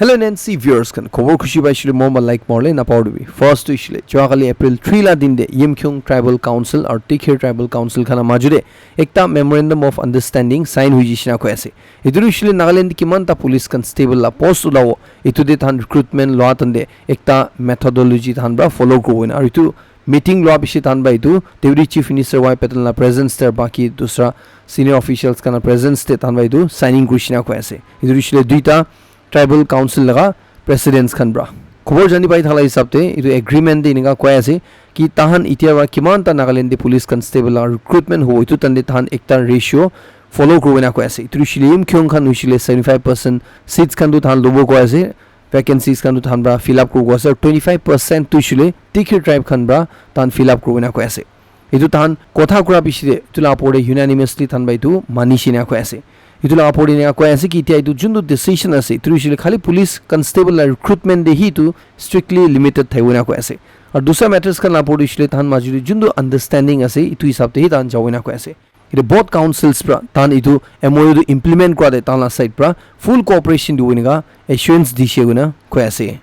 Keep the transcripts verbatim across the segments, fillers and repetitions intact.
Hello N N C viewers khan, khobor khushi paisile mo ma like morle na pawdibi. First tu ishile, jua kali April three la din de Yimkhiung Tribal Council aru Tikir Tribal Council khana majude ekta memorandum of understanding sign hui jishina koi ase. Itu tu ishile Nagaland kiman ta police constable la post ulabo, itu de than recruitment loa tande ekta methodology than bra follow kurbo na. Aru itu meeting loa bishi than ba itu Deputy Chief Minister Y Patil la presence ter baki dusra senior officials kana presence te than ba itu signing kurishina koi ase. Itu ishile duita tribal council laga presidents khan pra. Khobor jani pai thala hisab te, itu agreement te enika koi ase ki tahan itya pra kiman ta Nagaland te police constable la recruitment hobo, itu tande tahan ekta ratio follow kurbo na koi ase. Itu shile Yimkhiung khan huishile seventy five percent seats khan tu tahan lobo koi ase, vacancies khan tu tahan pra fill up kurbo ase, twenty five percent tu shile Tikir tribe khan pra tahan fill up kurbo na koi ase. Itu tahan kotha kura bishi de, itu la apor de unanimously tahan ba itu mani shina koi ase. Itu la apor de ena koi ase ki itya itu juntu decision ase, itu hoishe khali police constable la recruitment de hi itu strictly limited thaibo na koi ase. Aru dusra matters khan la apor de hoishe tahan majo de juntu understanding ase, itu hisab de hi tahan jabo na koi ase. Itu both councils pra tahan itu M O U tu implement kura de tahan la side pra full cooperation dibo enika assurance dishe koina koi ase.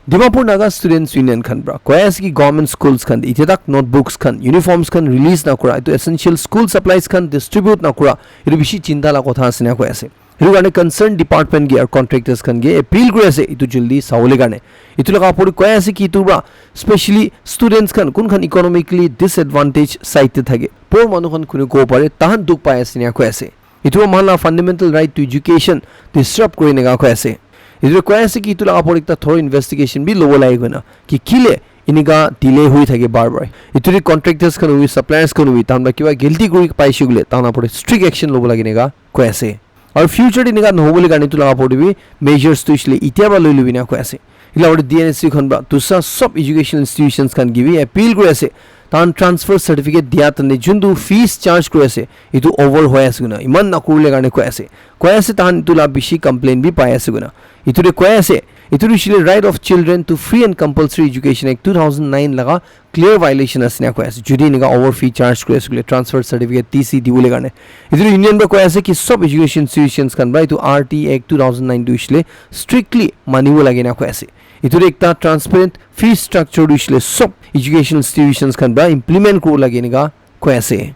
Dimapur Naga Students Union khan pra koi ase ki government schools khan itya tak notebooks khan, uniforms khan release na kura, itu essential school supplies khan distribute na kura, itu bishi chinta la kotha ase na koi ase. Itu karne concerned department ke aru contractors khan ke appeal kuri ase itu jaldi sabole karne. Itu laga apor koi ase ki itu pra specially students khan kun khan economically disadvantaged side te thake, poor manu khan kunu ko pare, tahan dukh pai ase na koi ase. Itu mohan la fundamental right to education disrupt kuri enika koi ase. Itu koi ase ki itu la apor ekta thorough investigation bi lobo lage koina ki kile enika delay hui thake bar bar. Itu de contractors khan hui, suppliers khan hui, tahan ba kiba guilty kuri paishe koile tahan apor strict action lobo lage enika koi ase. Aru future de enika nohobo le karne itu la apor de bi measures tu ishile itya ba loi lubi na koi ase. Ila aru D N S U khan pra dusra sob educational institutions khan ke bi appeal kuri ase. Tahan transfer certificate dia tande juntu fees charge kuri ase, itu over hoi ase koina. Iman nakuribole karne koi ase. Koi ase tahan itu la bishi complaint bi pai ase koina. Itu de koi ase, itu de hoishe Right of Children to Free and Compulsory Education Act two thousand nine laga clear violation ase na koi ase. Jodi enika over fee charge kuri ase koile transfer certificate T C dibole karne. Itu de union pra koi ase ki sob education institutions khan pra itu R T Act two thousand nine tu hoishe strictly manibo lage na koi ase. Itu de ekta transparent fee structure tu hoishe sob education institutions khan pra implement kuribo lage enika koi ase.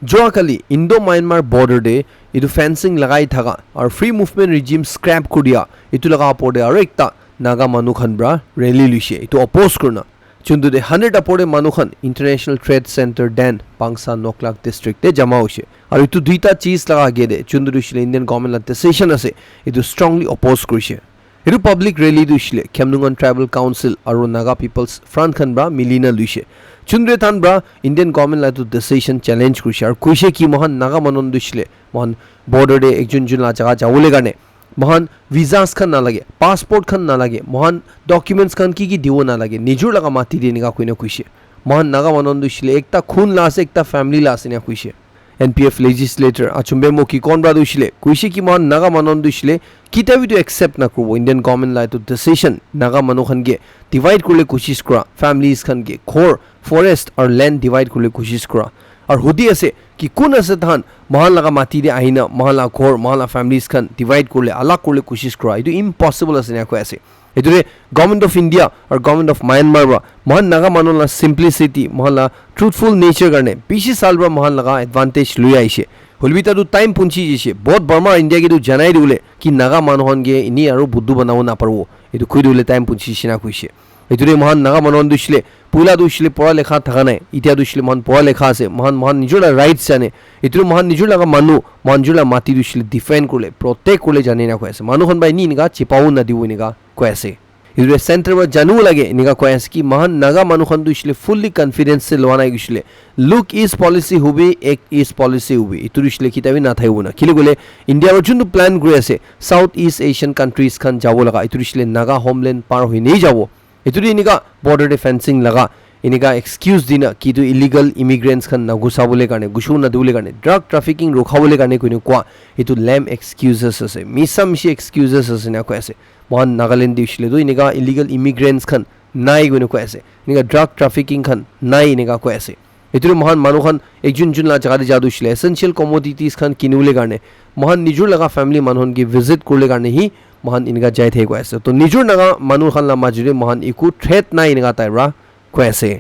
Jua kali Indo-Myanmar border de itu fencing lagai thaka aru free movement regime scrap kuri dia itu laga apor de aru ekta Naga manu khan pra rally luishe itu oppose kurina. Juntu de hundred apor de manu khan International Trade Center den Bangsa Noklak district de jama hoishe. Aru itu duita cheez laga age de juntu de hoishe Indian government la decision ase itu strongly oppose kurishe. Itu public rally tu hoishe Khemlungan Tribal Council aru Naga People's Front khan pra milina luishe. Juntu de tahan pra Indian government la itu decision challenge kurishe aru kuishe ki mohan Naga manu tu hoishe mohan border de ekjun jun la jaga jabole karne mohan visas khan nalage, passport khan nalage, mohan documents khan ki ki dibo nalage, nijor laga mati de enika koina kuishe. Mohan Naga manu tu hoishe ekta khun la ase, ekta family la ase enika kuishe. N P F legislator Achumbe Moki Konrad tu hoishe kuishe ki mohan Naga manu tu hoishe kitabi tu accept na kuribo Indian government la itu decision Naga manu khan ke divide kuribole koshish kura, families khan ke ghor, forest aru land divide kuribole koshish kura. Aru hudi ase ki kun ase tahan mohan laga mati de ahina mohan la ghor, mohan la families khan divide kuribole, alag kuribole koshish kura, itu impossible ase enika koi ase. Itu de Government of India aru Government of Myanmar pra mohan Naga manu la simplicity, mohan la truthful nature karne bishi saal pra mohan laga advantage lui aishe. Hoilebi ta tu time punchi jishe. Both Burma aru India ke tu janai dibole ki Naga manu khan ke ini aru budhu banabo naparibo. Itu koi dibole time punchi jishe na kuishe. Itu de mohan Naga manu khan tu hoishe poila tu hoishe pora lekha thaka nai. Itya tu hoishe mohan pora lekha ase. Mohan, mohan nijor la rights jane. Itu de mohan nijor laga manu, mohan nijor la mati tu hoishe defend kuribole, protect kuribole jane na koi ase. Manu khan pra ini enika chipabo nadibo enika koi ase. Itu de center pra janibo lage enika koi ase ki mohan Naga manu khan tu hoishe fully confidence se loa nai hoishe. Look East policy hobi, Act East policy hobi. Itu tu hoishe kitabi na thaibo na. Kile koile India pra juntu plan kuri ase, South East Asian countries khan jabo laga. Itu tu hoishe Naga homeland par hoi nei jabo. Itu de enika border de fencing laga, enika excuse dina ki itu illegal immigrants khan na ghusabole karne, ghusibo na dibole karne, drug trafficking rukhabole karne koina koa, itu lame excuses ase, misa mishi excuses ase na koi ase. Mohan Nagaland de hoishe tu enika illegal immigrants khan nai koina koi ase, enika drug trafficking khan nai enika koi ase. Itu de mohan manu khan ekjun jun la jaga de ja tu hoishe essential commodities khan kinibole karne, mohan nijor laga family manu khan ke visit kuribole karne hi mohan enika jai thaki koi ase. To nijor Naga manu khan la majuri mohan eku threat nai enika tai pra koi ase.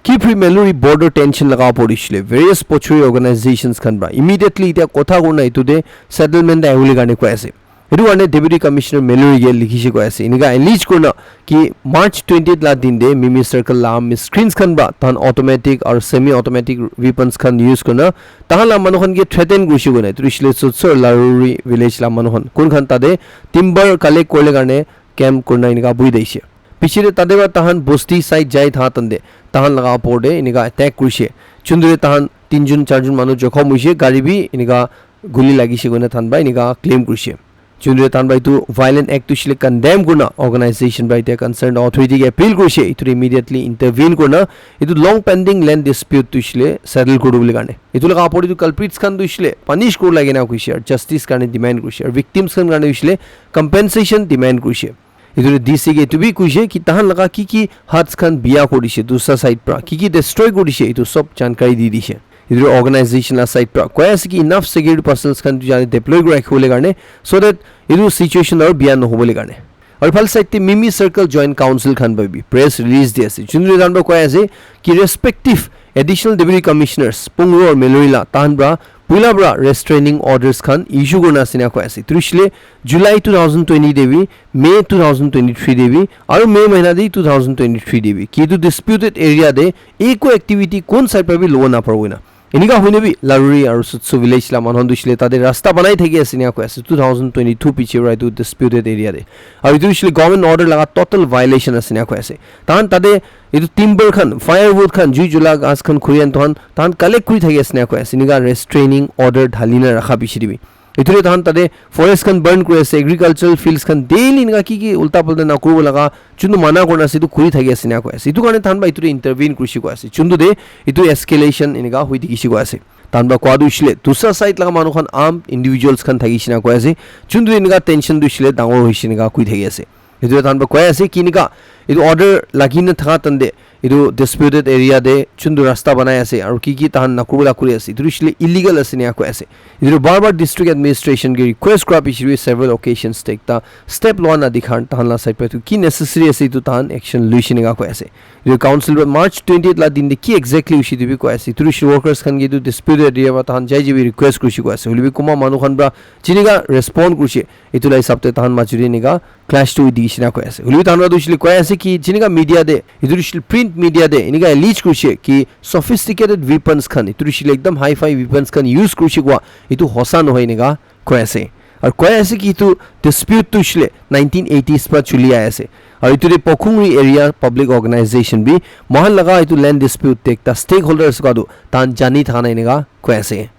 Kiphire Meluri border tension laga opor te hoishe le various Pochuri organizations khan pra immediately itia kotha kurina etu te settlement te ahibole karne koi ase. Etu karne Deputy Commissioner Meluri ke likhishe koi ase. Enika allege kurina ki March twentieth la din te Mimi Circle la miscreants khan pra tahan automatic aru semi automatic weapons khan use kurina tahan la manu khan ke threaten kurishe koina etu hoishe le Sutsur Laruri village la manu khan kun khan tate timber collect kuribole karne camp kurina enika buhi thakishe. Piche te tate pra tahan bosti side jai thaha tante tahan laga opor te enika attack kurishe. Chundure tahan tinjun charjun manu jokhom hoishe, gari bi enika guli lagishe koina tahan pra enika claim kurishe. Chundure tahan pra etu violent act tu hoishe le condemn kurina organization pra etia concerned authority ke appeal kurishe etu te immediately intervene kurina etu long pending land dispute tu hoishe le settle kuri bole karne. Etu laga opor te etu culprits khan tu hoishe le punish kuri lage na koishe aru justice karne demand kurishe aru victims khan karne hoishe le compensation demand kurishe. Etu te D C ke etu bi koishe ki tahan laga ki ki huts khan biya kuri dishe, dusra side pra ki ki destroy kuri dishe, etu sob jankari di dishe. Etu organization la side pra koi ase ki enough security personnel khan tu jane deploy kuri rakhi bole karne, so that etu situation aru biya nohobole karne. Aru phal side te Mimi Circle Joint Council khan pra bi press release di ase. Chundure tahan pra koi ase ki respective Additional Deputy Commissioners Pungro aru Meluri la tahan pra puila pra restraining orders khan issue kurina ase na koi ase. Etu hoishe le July two thousand twenty te bi, May two thousand twenty-three te bi, aru May mahina te two thousand twenty-three te bi. Ki etu disputed area te eku activity kun side pra bi lobo na paribo na. Enika hoina bi Laruri aru Sutsu village la manu khan tu hoishe le tate rasta banai thaki ase na koi ase two thousand twenty-two piche pra etu disputed area te. Aru etu hoishe le government order laga total violation ase na koi ase. Tahan tate etu timber khan, firewood khan, jui jula ghas khan khuri khan tahan, tahan collect kuri thaki ase na koi ase. Enika restraining order dhali na rakha piche te bi. Etu te tahan tate forest khan burn kuri ase, agricultural fields khan daily enika ki ki ulta pulta na kuribo laga, chuntu mana kurina ase, etu kuri thaki ase na koi ase. Etu karne tahan pra etu te intervene kurishe koi ase. Chuntu te etu escalation enika hoi thakishe koi ase. Tahan pra koa tu hoishe le, dusra side laga manu khan armed individuals khan thakishe na koi ase. Chuntu te enika tension tu hoishe le dangor hoishe enika koi thaki ase. Etu tahan pra koi ase ki enika etu order lagi na thaka tante etu disputed area te chuntu rasta banai ase aru ki ki tahan nakuribo la kuri ase, etu hoishe le illegal ase ena koi ase. Etu bar bar district administration ke request kura piche bi several occasions te ekta step loa na dikha, tahan la side pra etu ki necessary ase etu tahan action loishe ena koi ase. Etu council pra March twentieth la din te ki exactly hoishe etu bi koi ase. Etu hoishe workers khan ke etu disputed area pra tahan jai jai bi request kurishe koi ase. Hoile bi kunba manu khan pra jinika respond kurishe, etu la hisab te tahan majuri enika clash tu dikhi shina koi ase. Hoilebi tahan pra tu hoishe le koi ase ki jinika media te, etu hoishe le print media te, enika allege kurishe ki sophisticated weapons khan, etu hoishe le ekdam hi-fi weapons khan use kurishe koa, etu hosa nohoi enika koi ase. Aru koi ase ki etu dispute tu hoishe le nineteen eighties pra chuli ahi ase. Aru etu te Pokhungri Area Public Organization bi mohan laga etu land dispute te ekta stakeholders koa tu tahan jani thaka nai enika koi ase.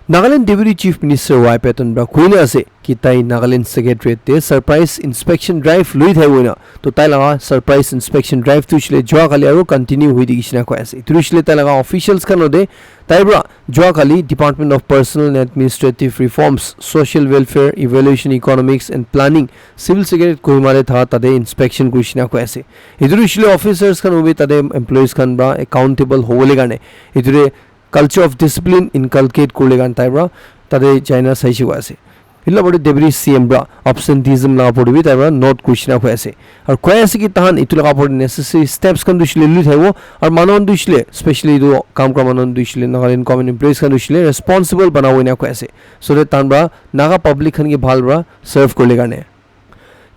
Nagaland Deputy Chief Minister Y Patton pra koina ase ki tai Nagaland Secretariat te surprise inspection drive lui thai koina, to tai laga surprise inspection drive tu hoishe le jua kali aru continue hoi thaki shina koi ase. Etu hoishe le tai laga officials khan lode tai pra jua kali Department of Personal and Administrative Reforms, Social Welfare, Evaluation Economics and Planning, Civil Secretariat Kohima te tha tate inspection kuri shina koi ase. Etu hoishe le officers khan hobi tate employees khan pra accountable hobole karne etu te culture of discipline inculcate kuribole karne tai pra tate jaina saishe koi ase. Etu la opor te Deputy C M pra absenteeism la opor te bi tai pra note kuri shina koi ase. Aru koi ase ki tahan etu la opor te necessary steps khan tu hoishe le lui thaibo. Aru manu khan tu hoishe le, specially etu kam kura manu khan tu hoishe le, Nagaland government employees khan tu hoishe le responsible banabo ena koi ase. So that tahan pra Naga public khan ke bhal pra serve kuribole karne.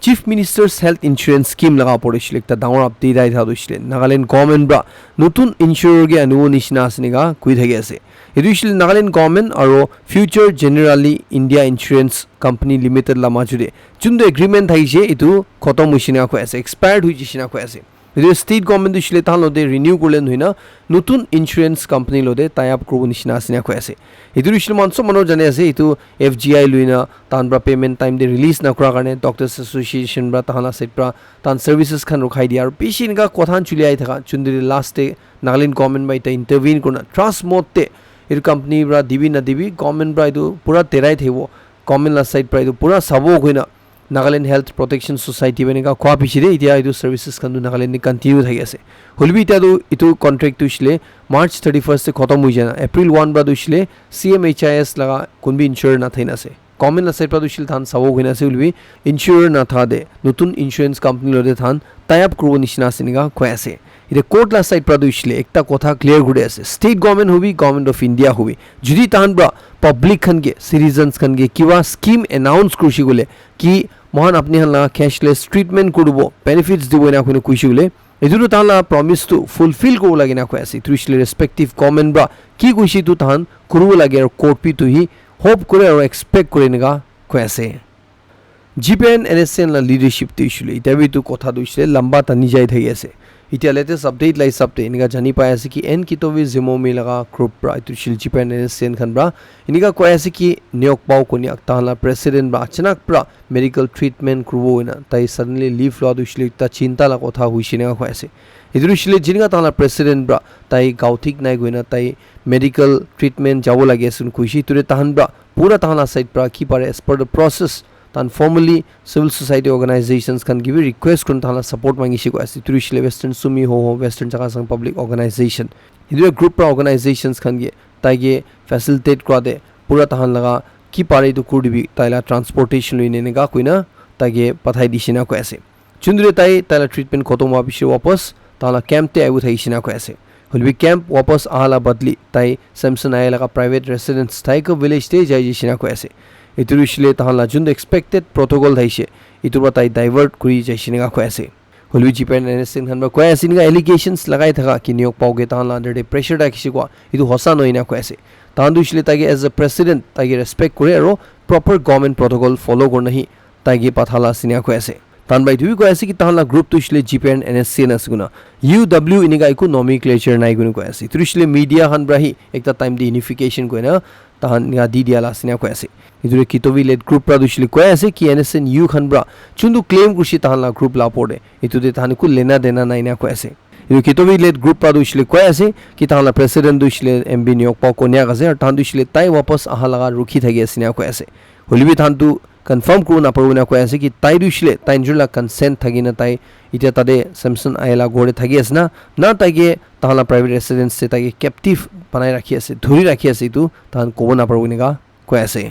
Chief Minister's Health Insurance Scheme laga opor te hoishe le ekta dangor update ahi tha tu hoishe le Nagaland government pra notun insurer ke anibo nishina ase enika koi thaki ase. Etu hoishe le Nagaland government aru Future Generali India Insurance Company Limited la majo te juntu agreement thakishe etu khotom hoishe enika koi ase, expired hoi jaishe enika koi ase. Etu state government tu hoishe le tahan lote renew kurile nohoi na notun insurance company lote tie up kuribo nishina ase enika koi ase. Etu hoishe le mohan sob manu jane ase, etu F G I lui na tahan pra payment time te release nakura karne Doctors Association pra tahan la side pra tahan services khan rukhai dia aru bishi enika kotha khan chuli ahi thaka juntu te last te Nagaland government pra eta intervene kurina trust mode te etu company pra dibi nadibi government pra etu pura derai thakibo, government la side pra etu pura sabo koina Nagaland Health Protection Society pra enika koa piche te etia etu services khan tu Nagaland te continue thaki ase. Hoilebi etia tu etu contract tu hoishe le March thirty-first te khotom hoi jana, April one pra tu hoishe le C M H I S laga kun bi insurer nathaki na ase. Government la side pra tu hoishe le tahan sabo koina ase hoilebi insurer natha de notun insurance company lote tahan tie up kuribo nishina ase enika koi ase. Ite court la side pra tu hoishe le ekta kotha clear kuri ase. State government hobi, Government of India hobi, jodi tahan pra public khan ke, citizens khan ke kiba scheme announce kurishe koile ki mohan apni khan la cashless treatment kuribo, benefits dibo ena koina kuishe koile, etu tu tahan la promise tu fulfill kuribo lage na koi ase. Etu hoishe le respective government pra ki kuishe tu tahan kuribo lage aro court bi tu hi hope kure aro expect kure enika koi ase. G P N N S C N la leadership te hoishe le, itya bi etu kotha tu hoishe le lamba tani jai thaki ase. Itya latest update la hisab te enika jani pai ase ki N Kitovi Zimomi laga group pra, etu hoishe le G P N N S C N khan pra, enika koi ase ki Neokpao Konyak tahan la president pra achanak pra medical treatment kuribo hoina tai suddenly leave lua tu hoishe le ekta chinta la kotha hoishe enika koi ase. Etu tu hoishe le jinika tahan la president pra tai gao thik nai koina tai medical treatment jabo lage ase koishe, etu te tahan pra pura tahan la side pra ki pare as per the process tahan formally civil society organizations khan ke bi request kurina tahan la support mangishe koi ase. Etu tu hoishe le Western Sumi Ho Ho, Western Chakhesang Public Organization, etu group pra organizations khan ke tai ke facilitate kura te pura tahan laga ki pare etu kuri dibi, tai la transportation loine enika koina tai ke pathai dishe na koi ase. Chundre tai, tai la treatment khotom hwa piche wapas tai la camp te ahibo thakishe na koi ase. Hoilebi camp wapas aha la badli tai Samson Aya laga private residence, Thaika village te jai jishe na koi ase. Etu hoishe le tahan la juntu expected protocol thaishe, etu pra tai divert kuri jaishe na koi ase. Hoilebi G P N N S C N khan pra koi ase enika allegations lagai thaka ki Neokpao ke tahan la under te pressure thakishe koa, etu hosa nohoi na koi ase. Tahan tu hoishe le tai ke as a president tai ke respect kure aro proper government protocol follow kurina hi tai ke patha la ase enika koi ase. Tahan pra etu bi koi ase ki tahan la group tu hoishe le G P N N S C N ase koina, U W enika eku nomenclature nai koina koi ase. Etu hoishe le media khan pra hi ekta time te unification koina tahan enika di dia la ase enika koi ase. Etu te Kitovi led group pra tu hoishe le koi ase ki N S N U khan pra chuntu claim kurishe tahan la group la opor te, etu te tahan eku lena dena nai enika koi ase. Etu Kitovi led group pra tu hoishe le koi ase ki tahan la president tu hoishe le M B Neokpao Konyak ase, aro tahan tu hoishe le tai wapas aha laga rukhi thaki ase enika koi ase. Hoilebi tahan tu confirm kuribo naparibo ena koi ase ki tai tu hoishe le tai nijor la consent thakina tai itya tate Samson Aya la ghor te thaki ase na, na tai ke tahan la private residence te tai ke captive banai rakhi ase, dhuri rakhi ase, etu tahan kobo naparibo enika koi ase.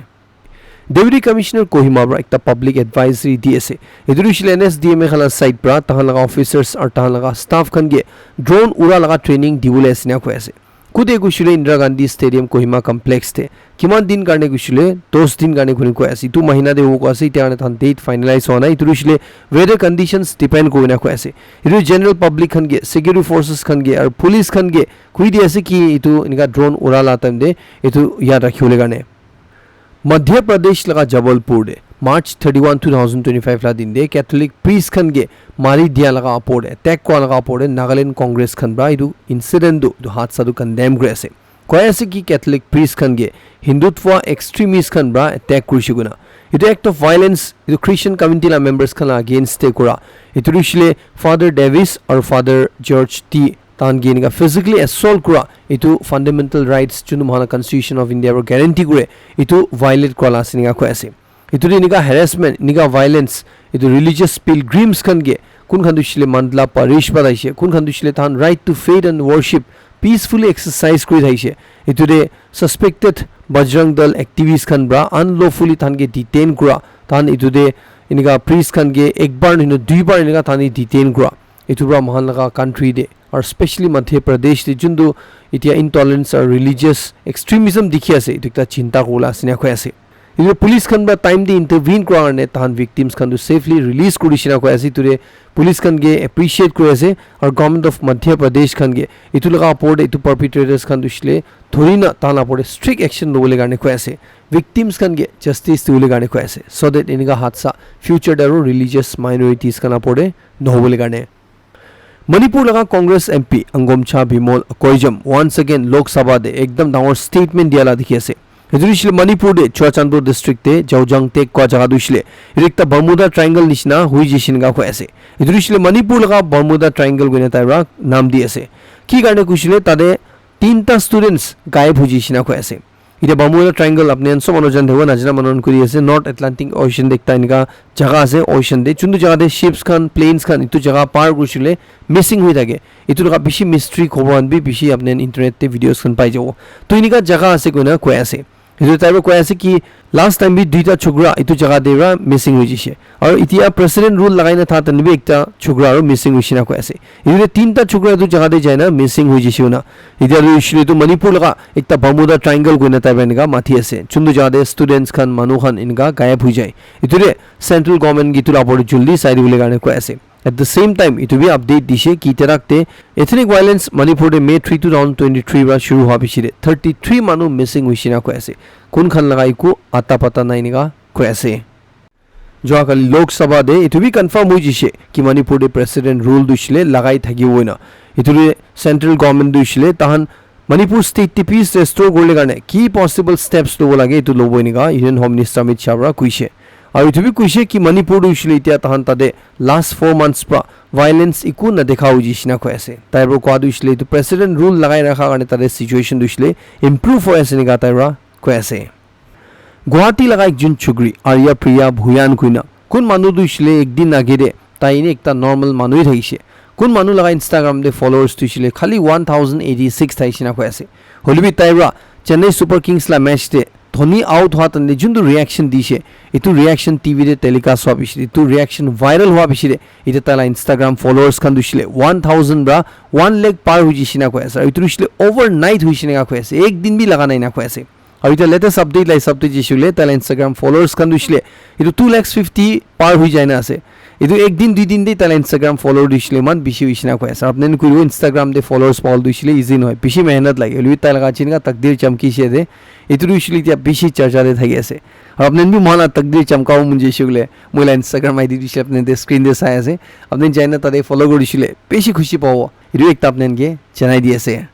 Deputy Commissioner Kohima pra ekta public advisory di ase. Etu tu hoishe le N S D M A khan la side pra tahan laga officers aro tahan laga staff khan ke drone ura laga training dibole ase ena koi ase. Kute koishe le Indira Gandhi Stadium Kohima Complex te. Kiman din karne koishe le, dos din karne koi ase. Etu mahina te hobo koi ase, itya karne tahan date finalize hwa nai. Etu tu hoishe le weather conditions depend kurina koi ase. Etu general public khan ke, security forces khan ke, aro police khan ke koi di ase ki etu enika drone ura la time te etu yaad rakhibole karne. Madhya Pradesh laga Jabalpur te March thirty-one, two thousand twenty-five la din te Catholic priest khan ke mari dia laga opor te, attack kura laga opor te Nagaland Congress khan pra etu incident tu, etu hadsa tu condemn kuri ase. Koi ase ki Catholic priest khan ke Hindutva extremist khan pra attack kurishe koina. Etu act of violence, etu Christian community la members khan la against te kura. Etu tu hoishe le Father Davis aru Father George T tahan ke enika physically assault kura, etu fundamental rights junu moikhan la Constitution of India para guarantee kure, etu violate kura la ase enika koi ase. Etu tu enika harassment, enika violence, etu religious pilgrims khan ke, kun khan tu hoishe le Mandla parish para aishe, kun khan tu hoishe le tahan right to faith and worship peacefully exercise kuri thaishe. Etu te suspected Bajrang Dal activist khan para unlawfully tahan ke detain kura, tahan etu te enika priest khan ke ek bar nohoi na dui bar enika tahan ke detain kura. Etu para moikhan laga country te, aru specially Madhya Pradesh te, juntu etia intolerance aru religious extremism dikhi ase, etu ekta chinta kuribole ase ena koi ase. Etu police khan para time te intervene kura karne tahan victims khan tu safely release kuri dishe ena koi ase. Etu te police khan ke appreciate kuri ase, aru Government of Madhya Pradesh khan ke etu laga opor te etu perpetrators khan tu hoishe le dhuri na tahan opor te strict action lobole karne koi ase. Victims khan ke justice dibole karne koi ase, so that enika hadsa future te aru religious minorities khan opor te nohobole karne. Manipur laga Congress M P Angomcha Bimol Akoijam once again Lok Sabha te ekdam dangor statement dia la dikhi ase. Etu hoishe le Manipur te Churachandpur district te Jaojang Tek koi jaga tu hoishe le etu ekta Bermuda Triangle nishina hoi jaise enika koi ase. Etu hoishe le Manipur laga Bermuda Triangle koina tai para naam di ase. Ki karne koishe le tate tinta students gayab hoi jaise ena koi ase. Etia Bermuda Triangle apni khan sob manu jane thakibo, najana manu khan kuri ase, North Atlantic Ocean te ekta enika jaga ase, ocean te, juntu jaga te ships khan, planes khan etu jaga par kuri shey le missing hoi thake. Etu laga bishi mystery khobor khan bi bishi apni khan internet te videos khan pai jabo. To enika jaga ase koina koi ase. Etu tai para koi ase ki last time bi duita chokra etu jaga te para missing hoi jaise. Aru etia president rule lagai na tha tani bi ekta chokra aru missing hoise na koi ase. Etu te tinta chokra etu jaga te jai na missing hoi jaise na. Etia tu usually tu Manipur laga ekta Bermuda Triangle koi na tai para enika mati ase. Chundu jaga te students khan, manu khan enika gayab hoi jai. Etu te central government ki etu la opor te jaldi sai dibole karne koi ase. At the same time, etu bi update dise ki Terak te ethnic violence Manipur te May three, two thousand twenty-three para shuru hua piche te thirty-three manu missing hoise na koi ase. Kun khan laga eku ata pata nai enika koi ase. Jua kali Lok Sabha te etu bi confirm hoi jise ki Manipur te president rule tu shile lagai thaki bo na. Etu te central government tu shile tahan Manipur state te peace restore kurle karne ki possible steps lobo lage etu lobo enika Union Home Minister Amit Shah para koise. Aru etu bi koise ki Manipur tu hoisile etia tahan tate last four months pra violence eku na dekha hoi jishe na koi ase. Tai pra koa tu hoisile etu president rule lagai rakha karne tate situation tu hoisile improve hoi ase enika tai pra koi ase. Guwahati laga ekjon chukri Arya Priya Bhuyan koina kun manu tu hoisile ek din age te tai ene ekta normal manu hi thakishe. Kun manu laga Instagram te followers tu hoisile khali one thousand eighty six thaishe na koi ase. Hoilebi tai pra Chennai Super Kings la match te Dhoni out hwa tante juntu reaction dishe, etu reaction T V te telecast hwa piche, etu reaction viral hwa piche te, etu taila Instagram followers khan tu hoisile one thousand pra one lakh par hoi jishe na koi ase. Aru etu hoisile overnight hoishe na koi ase, ek din bi laga nai na koi ase. Aru etu latest update la hisab te jishe hoile taila Instagram followers khan tu hoisile etu two lakhs fifty par hoi jai na ase. Etu ek din dui din te taila Instagram follow dishile eman bishi hoishe na koi ase. Apni khan koi Instagram te followers pawo dishile easy nohoi. Bishi mehnat lage. Hoilebi tai laga jinka takdir chamkishe de. Etu dishile etia bishi charcha te thaki ase. Aru apni khan bi mohan la takdir chamkabo mon jaishe koile moi la Instagram I D dishile apni khan te screen te sai ase. Apni khan jaina tate follow kuri dishile bishi khushi pabo. Etu ekta apni khan ke janai di ase.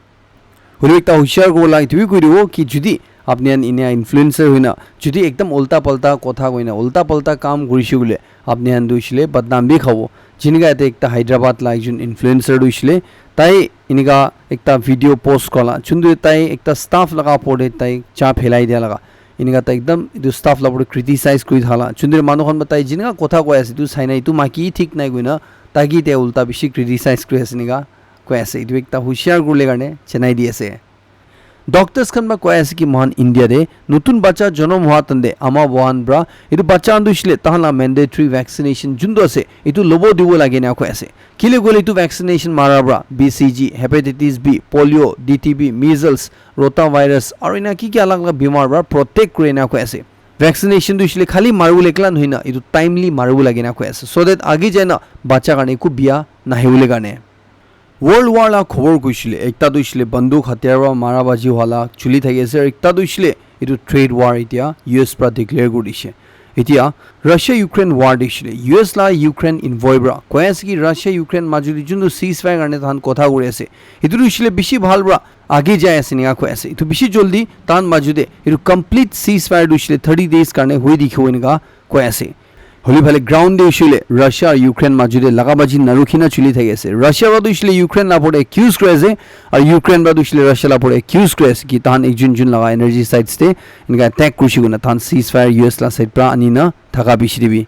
Hoilebi ekta hushiar kuribo la etu bi koi dibo ki judi apni khan enia influencer hoina judi ekdam ulta palta kotha koina ulta palta kam kurishe koile apni khan tu hoisile badnam bi khabo. Jinika yate ekta Hyderabad la ekjon influencer tu hoisile tai enika ekta video post kura la juntu tai ekta staff laga opor te tai cha phelai dia laga enika tai ekdam etu staff la opor te criticize kuri thala juntu manu khan pra tai jinika kotha koi ase etu sai na etu maiki thik nai koina tai ki tai ulta bishi criticize kuri ase enika koi ase. Etu ekta hushiar kuribole karne janai di ase. Doctors khan pra koi ase ki mohan India te notun bacha jonom hwa tante ama bohan pra etu bacha khan tu hoisile tahan la mandatory vaccination juntu ase etu lobo dibo lage na koi ase. Kile koile etu vaccination mara pra B C G, hepatitis B, polio, D T B, measles, rotavirus aru ena ki ki alag alag bimar pra protect kure na koi ase. Vaccination tu hoisile khali maribole ekla nohoi na etu timely maribo lage na koi ase so that age jai na bacha karne eku bia nahibole karne. World War la khobor koisile ekta tu hoisile banduk hatiyar para mara baji wala chuli thaki ase aru ekta tu hoisile etu trade war etia U S para declare kuri dishe. Etia Russia Ukraine war te hoisile U S la Ukraine envoy para koi ase ki Russia Ukraine majuli juntu ceasefire karne tahan kotha kuri ase etu tu hoisile bishi bhal para age jai ase enika koi ase. Etu bishi joldi tahan maju te etu complete ceasefire tu hoisile thirty days karne hoi dikhibo enika koi ase. Hoile phale ground te hoishe koile Russia aru Ukraine majo te laga baji narukhi na chuli thaki ase. Russia para tu hoishe koile Ukraine la opor te accuse kuri ase, aru Ukraine para tu hoishe koile Russia la opor te accuse kuri ase ki tahan ekjun jun laga energy sites te enika attack kurishe koina tahan ceasefire U S la side para ani na thaka bishi te bi.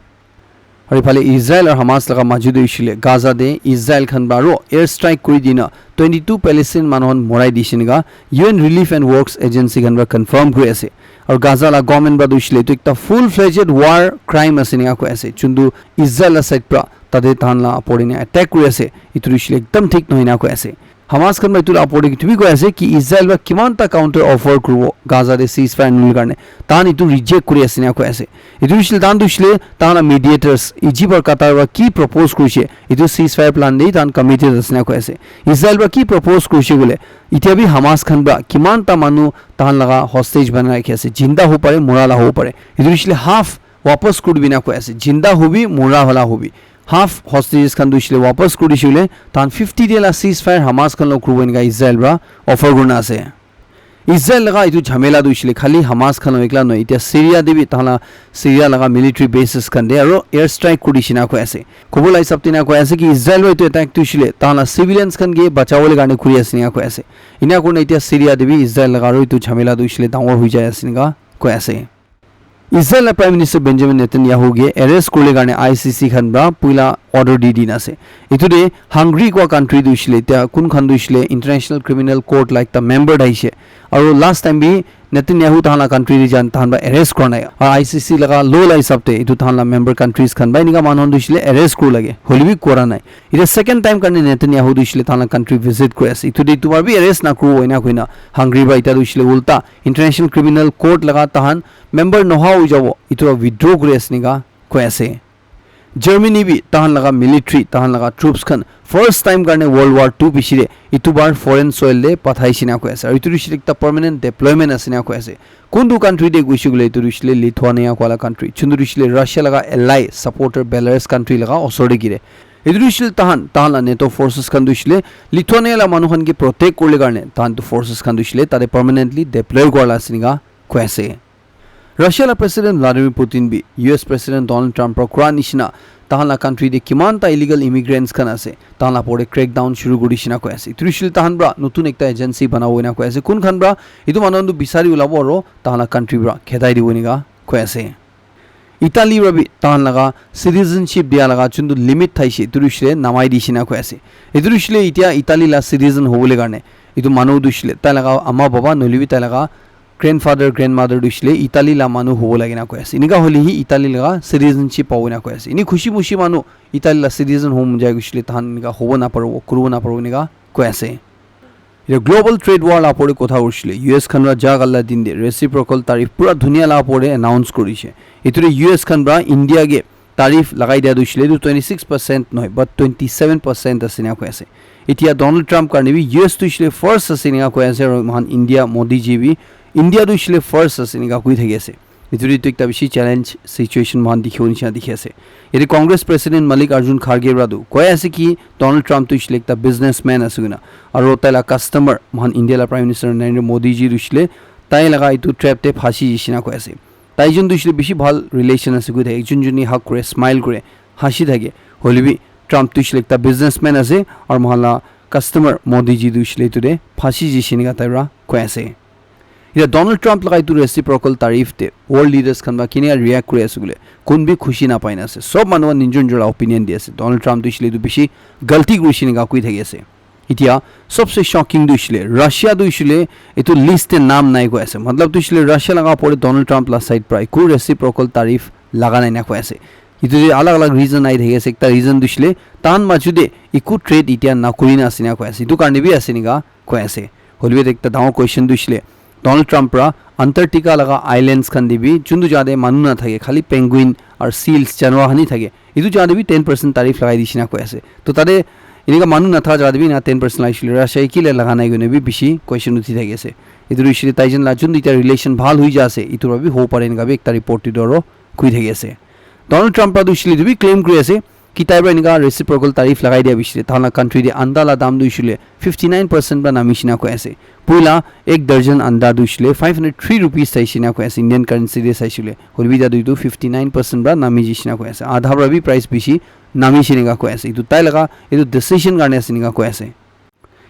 Aru phale Israel aru Hamas laga majo te hoishe koile Gaza te Israel khan para aru air strike kuri dina twenty two Palestine manu khan morai dishe enika U N Relief and Works Agency khan para confirm kuri ase. Aru Gaza la government para tu hoishe koile etu ekta full fledged war crime ase enika koi ase. Juntu Israel la side para tate tahan la opor te attack kuri ase. Etu tu hoishe koile ekdam thik nohoi enika koi ase. Hamas khan para etu la opor te etu bi koi ase ki Israel para kiman ta counter offer kuribo Gaza te ceasefire nahoi karne. Tahan etu reject kuri ase enika koi ase. Etu hoishe koile tahan tu hoishe koile tahan la mediators Egypt aru Qatar para ki propose kurishe etu ceasefire plan te tahan committed ase enika koi ase. Israel para ki propose kurishe koile etia bi Hamas khan para kiman ta manu tahan laga hostage banai rakhi ase. Jinda hobo pare, mura la hobo pare. Etu hoishe koile half wapas kuri dibi enika koi ase. Jinda hobi, mura wala hobi. Half hostages khan tu hoishe koile wapas kuri dishe koile tahan fifty day la ceasefire Hamas khan log kuribo enika Israel para offer kurina ase. Israel laga etu jhamela tu hoishe koile khali Hamas khan log ekla nohoi. Etia Syria te bi tahan la Syria laga military bases khan te aru air strike kuri dishe enika koi ase. Khobor la hisab te enika koi ase ki Israel para etu attack tu hoishe koile tahan la civilians khan ke bachawole karne kuri ase enika koi ase. Enika kurina etia Syria te bi Israel laga aru etu jhamela tu hoishe koile dangor hoi jai ase enika koi ase. Israel la Prime Minister Benjamin Netanyahu ke arrest kuribole karne I C C khan para puila order di dina ase. Itu de Hungary kwa country tu hoishile, tia kun khan tu hoishile International Criminal Court la ekta member thaishe. Aru last time bi Netanyahu tahan la country de jan tahan ba arrest kora nai. Aru I C C laga law la hisab te itu tahan la member countries khan ba enika manu khan tu hoishile arrest kuru lage. Holi bi kora nai. Ita second time karne Netanyahu tu hoishile tahan la country visit kuri ase. Itu de itu bar bi arrest na kuru ena koina Hungary ba ita tu hoishile ulta International Criminal Court laga tahan member noha hoi jabo. Itu withdraw kuri ase nika koi ase. Germany bi tahan laga military, tahan laga troops khan first time karne World War two pichire itu bar foreign soil de pathai shina koi ase. Aru itu hoishile ekta permanent deployment ase na koi ase. Kuntu country de gushi gule itu hoishile Lithuania kwala country. Chuntu hoishile Russia laga ally supporter Belarus country laga osor de gire. Itu hoishile tahan, tahan la NATO forces khan tu hoishile Lithuania la manu khan ke protect kurle karne tahan tu forces khan tu hoishile tate permanently deploy kora la ase nika koi ase. Russia la President Vladimir Putin bi U S President Donald Trump pra kura nishina tahan la country de kiman ta illegal immigrants khan ase, tahan la pore crackdown shuru kuri dishina koi ase. Itu hoishile tahan pra notun ekta agency banabo ena koi ase. Kun khan pra itu manu khan tu bisari ulabo aro tahan la country pra khedai dibo nika koi ase. Italy pra bi tahan laga citizenship dia laga chuntu limit thaishe, itu hoishile namai dishina koi ase. Itu hoishile itia Italy la citizen hobole karne itu manu tu hoishile tai laga ama baba nohole bi tai laga grandfather, grandmother tu hoishile Italy la manu hobo lage na koi ase. Enika hole hi Italy laga citizenship pabo na koi ase. Ini khushi mushi manu Italy la citizen hobo mon jai gushile tahan enika hobo na paribo, kuribo na paribo enika koi ase. Ite global trade war la pore kotha urishile U S khan ra ja gala din de reciprocal tariff pura dunia la pore announce kurishe. Itu de U S khan pra India ke tariff lagai dia tu hoishile tu twenty six percent nohoi, but twenty seven percent ase na koi ase. Itia Donald Trump karne bi U S tu hoishile first ase na koi ase, aru mohan India Modi ji bi India tu hoishile first ase na koi thaki ase. Itu tu ekta bishi challenge situation mohan dikhibo nishina dikhi ase. Yate Congress President Mallikarjun Kharge pra tu koi ase ki Donald Trump tu hoishile ekta businessman ase koina, aru tai la customer mohan India la Prime Minister Narendra Modi ji tu hoishile tai laga itu trap te phasi jishe na koi ase. Tai jun tu hoishile bishi bhal relation ase koi thake, ekjun jun ke hug kure, smile kure, hasi thake. Hoile bi Trump tu hoishile ekta businessman ase, aru mohan la customer Modi ji tu hoishile itu de phasi jishe enika tai pra koi ase. Ita Donald Trump laga itu reciprocal tariff te world leaders khan ba kene react kuri ase koile, kun bi khushi na pai na ase. Sob manu khan nijor nijor la opinion di ase. Donald Trump tu hoishile itu bishi galti kurishe enika koi thaki ase. Itia sobse shocking tu hoishile Russia tu hoishile itu list te naam nai koi ase. Matlab tu hoishile Russia laga pore Donald Trump la side pra eku reciprocal tariff laga nai na koi ase. Itu de alag alag reason ai thaki ase. Ekta reason tu hoishile tahan maju de eku trade itia na kuri na ase na koi ase. Itu karne bi ase enika koi ase. Hoile bi ekta dangor question tu hoishile Donald Trump pra Antarctica laga islands khan de bi juntu jaga de manu na thake, khali penguin aru seals janwar khan hi thake, itu jaga de bi ten percent tariff lagai dishina koi ase. To tate enika manu na thaka jaga de bi na ten percent lagai shile Russia kile laga nai koina bi bishi question uthi thaki ase. Itu hoishile tai jun la juntu ita relation bhal hui ja ase, itu pra bi hobo pare enika bi ekta report te tu aro koi thaki ase. Donald Trump pra tu hoishile itu bi claim kuri ase ki tai pra enika reciprocal tariff lagai dia bishi tahan la country de anda la dam tu hoishile fifty nine percent pra nami shina koi ase. Puila ek darjan anda tu hoishile five hundred three rupees sai shina koi ase Indian currency de sai shile. Hoile bi itu fifty nine percent pra nami jishina koi ase. Adha pra bi price bishi nami shina koi ase. Itu tai laga itu decision karne ase enika koi ase.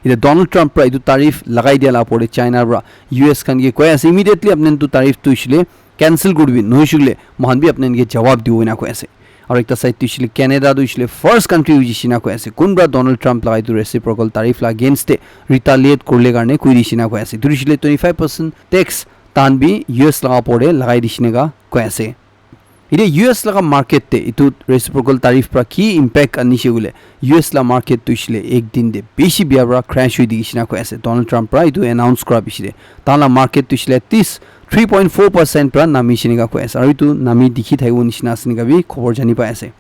Ite Donald Trump pra itu tariff lagai dia la pore China pra U S khan ke koi ase immediately apni tu tariff tu hoishile cancel kuri dibi, nohoishile mohan bi apni ke jawab dibo ena koi ase. Aru ekta side tu hoishile Canada tu hoishile first country hoijishe na koi ase kun pra Donald Trump laga itu reciprocal tariff la against te retaliate kurle karne koi dishe na koi ase. Tu hoishile twenty five percent tax tahan bi U S laga pore lagai dishe na koi ase. Ite U S laga market te itu reciprocal tariff pra ki impact anishe koile, U S la market tu hoishile ek din te bishi bia pra crash hoi dikhi shina koi ase. Donald Trump pra itu announce kura bishi te tahan la market tu hoishile at least three point four percent pra nami shina koi ase. Aru itu nami dikhi thakibo nishina ase enika bi khobor jani pai ase.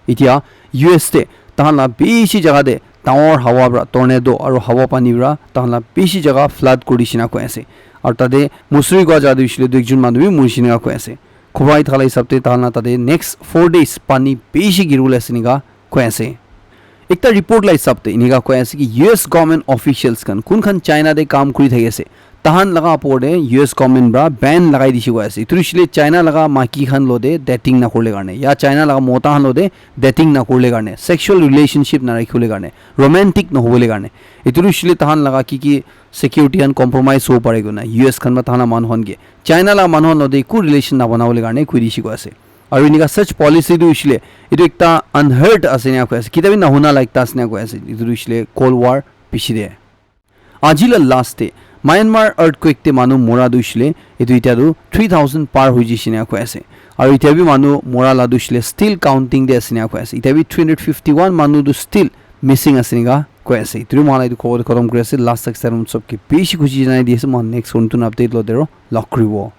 Itia U S te tahan la bishi jaga te dangor hawa pra tornado aru hawa pani pra tahan la bishi jaga flood kuri shina koi ase. Aru tate Mussoorie koi jaga te hoishile tu ekjon manu bi muri shina koi ase. Khobor ai thaka la hisab te tahan la tate next four days pani bishi giri bole ase enika koi ase. Ekta report la hisab te enika koi ase ki U S government officials khan kun khan China te kam kuri thaki ase, tahan laga opor te U S government pra ban lagai dishe koi ase. Itu hoishile China laga maiki khan lote dating na kurle karne ya China laga mota khan lote dating na kurle karne, sexual relationship na rakhibole karne, romantic nohobole karne. Itu hoishile tahan laga ki ki security khan compromise hobo pare koina U S khan pra tahan la manu khan ke China la manu khan lote eku relation na banabole karne koi dishe koi ase. Aru enika search policy tu hoishile, etu ekta unheard ase ena koi ase. Kitabi nahuna la ekta ase ena koi ase. Etu tu hoishile Cold War piche de. Aji la last te Myanmar earthquake te manu mora tu hoishile, etu itya tu three thousand par hoi jishe ena koi ase. Aru itya bi manu mora la tu hoishile still counting de ase ena koi ase. Itya bi three hundred fifty-one manu tu still missing ase ena koi ase. Etu tu moikhan la etu khobor tu khatam kuri ase. Last tak salam sob ke bishi khushi janai di ase. Moikhan next notun update lo dero log kuribo.